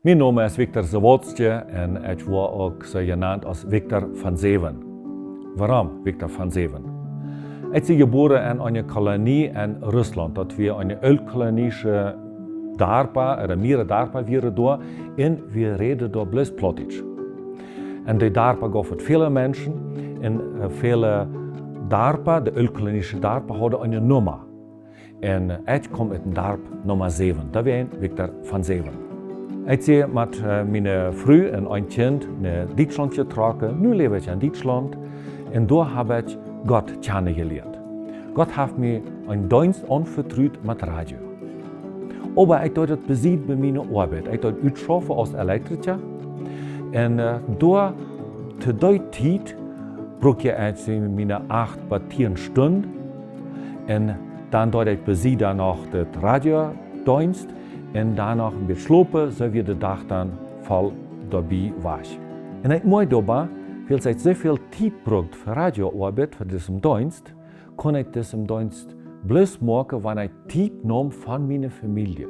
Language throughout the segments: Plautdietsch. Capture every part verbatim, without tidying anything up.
Mien Nomen es Viktor Sawatzky un ekj woa uk soo jenant aus Viktor von Säwen. Wuarom Viktor von Säwen? Ekj sie jebuaren en eene Kolonie en Russlaunt. Daut wia eene ooltkolonische Darpa, ooda mierere Darpa wieren doa, un wie räden doa bloos Plautdietsch. En dee Darpa jeef et väle Menschen, un, äh, väle Darpa, dee ooltkolonische Darpa, hauden eene Noma. Un, äh, ekj kjeem ut daut Darp Noma Säwen, doa wia ekj Viktor von Säwen. Ekj sie met, äh, miene Fru un een Kjint no Dietschlaunt jetrocken. Nu läw ekj en Dietschlaunt un doa hab ekj Gott kjanen jelieet. Gott haft mie eenen Deenst aunvetrut met Radio. Oba ekj deed daut besied bie miene Oabeit. Ekj deed utschaufen aus Elektriker. Un, äh, doa, to dee Tiet, brukt ekj miene acht bat tieen Stunden. Un dan deed ekj besied dan noch daut Radiodeenst. Un dan noch een bät schlopen, soo wia de Dach dan voll doabie wajch. Un ekj mott doabie, wiels ekj soo väl Tiet brukt fa Radiooabeit, fa disen Deenst, kunn ekj disen Deenst bloos moaken, wan ekj Tiet neem von miene Famielje.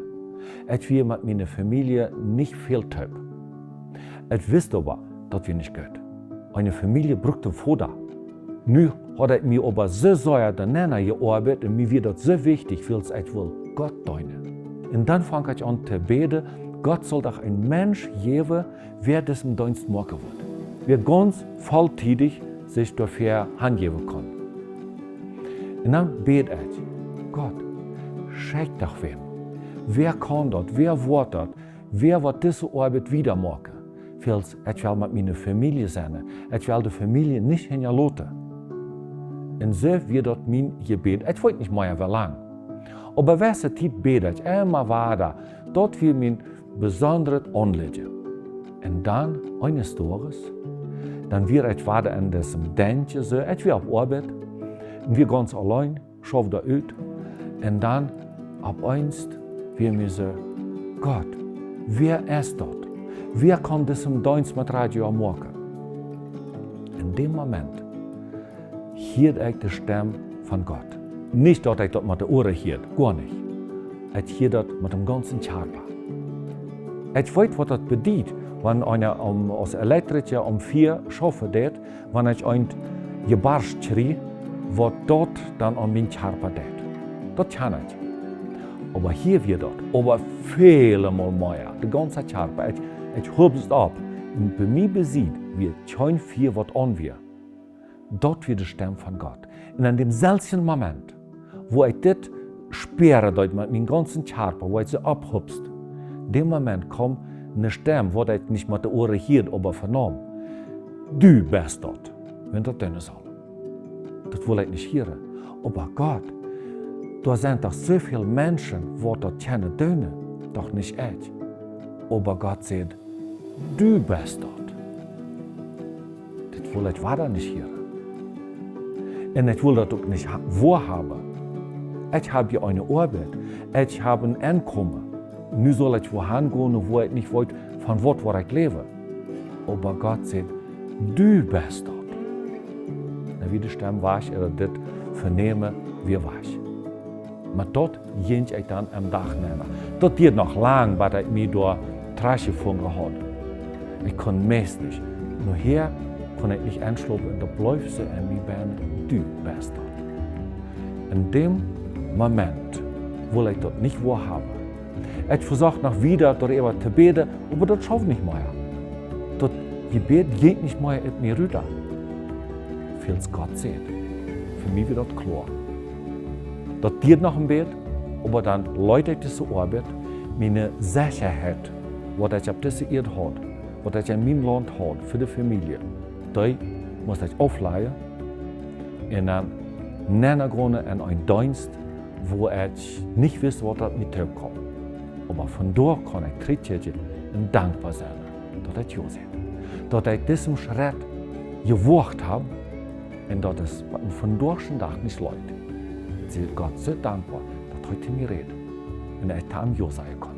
Ekj wia met miene Famielje nich väl toop. Ekj wist oba, daut wia nich goot. Eene Famielje brukt eenen Voda. Nu haud ekj mie oba soo sea doanenn jeoabeit un mie wia daut soo wichtich, wiels ekj wull Gott deenen. Un dan funk ekj aun to bäden, Gott saul doch een Mensch jäwen, wäa disen Deenst moaken wudd. Wäa gaunz volltiedich sikj doafäa hanjäwen kunn. Un dan bäd ekj, Gott, schekj doch wäm. Wäa kaun daut? Wäa woat daut? Wäa woat dise Oabeit wieda moaken? Wiels ekj well met miene Famielje sennen. Ekj well de Famielje nich hinjaloten. Un soo wia daut mien Jebäd. Ekj weet nich mea woo lang. Oba wesse Tiet bäd ekj emma wada. Daut wia mien besondret Aunlieden. Un dan, eenes Doages, dan wia ekj wada en disen Denkjen soo, ekj wia opp Oabeit, un wia gaunz auleen, schauft doa ut, un dan opp eemol wia mie soo, Gott, wäa es daut? Wäa kaun disen Deenst met Radio moaken? En däm Moment hieed ekj de Stemm von Gott. Nich daut ekj daut met de Uaren hieed, goa nich. Ekj hieed daut met däm gaunzen Kjarpa. Ekj weet, waut daut bediet, wan eena aum, aus Elektriker om vea schaufen deit, wan ekj een Jebarscht kjrie, waut daut dan aun mien Kjarpa deit. Daut kjan ekj. Oba hia wia daut, oba väle mol mea, de gaunze Kjarpa. Ekj, ekj hupst opp. Un bie mie besied wia kjeen Fia, waut aun wia. Daut wia de Stemm von Gott. Un en dämselwjen Moment, wua ekj dit spieren deed met mienen gaunzen Kjarpa, wua ekj soo opphupst, däm Moment kjeem eene Stemm, waut ekj nich met de Uaren hieed, oba venaum. Du best daut, wan daut doonen saul. Daut wull ekj nich hieren. Oba Gott, doa sent doch soo väl Menschen, waut daut kjennen doonen, doch nich ekj. Oba Gott säd, du best daut. Dit wull ekj wada nich hieren. Un ekj wull daut uk nich ha-, woahaben. Ekj hab hia eene Oabeit. Ekj hab een Enkomen. Nu saul ekj wua han gonen, wua ekj nich weet, von waut woa ekj läwen. Oba Gott säd, du best daut. Dan wia de Stemm wajch, ooda dit Venämen wia wajch. Met daut jinkj ekj dan aum Dach nenn. Daut dieed noch lang, bat ekj mie doa trajchtjefungen haud. Ekj kunn meist nich. Nohäa kunn ekj nich enschlopen un daut bleef soo en mie bennen, du best daut. En däm Moment wull ekj daut nich woahaben. Ekj vesocht noch wieda doaräwa to bäden, oba daut schauft nich mea. Daut Jebäd jinkj nich mea ut mie rut. Wiels Gott säd, fa mie wia daut kloa. Daut dieed noch een bät, oba dan leet ekj dise Oabeit, miene Sechaheit, waut ekj opp dise Ieed haud, waut ekj en mien Launt haud, fa de Famielje, dee must ekj auflajen un dan nenn gonen en een Deenst, wua ekj nich wist, waut daut mie toop kaun. Oba von doa kaun ekj trigj kjikjen un dankboa sennen, daut ekj jo säd. Daut ekj disen Schrett jewoacht hab, un daut es, waut mie vondoag dän Dach nich leet. Ekj sie Gott soo dankboa, daut hee to mie räd. Un ekj to am jo sajen kunn.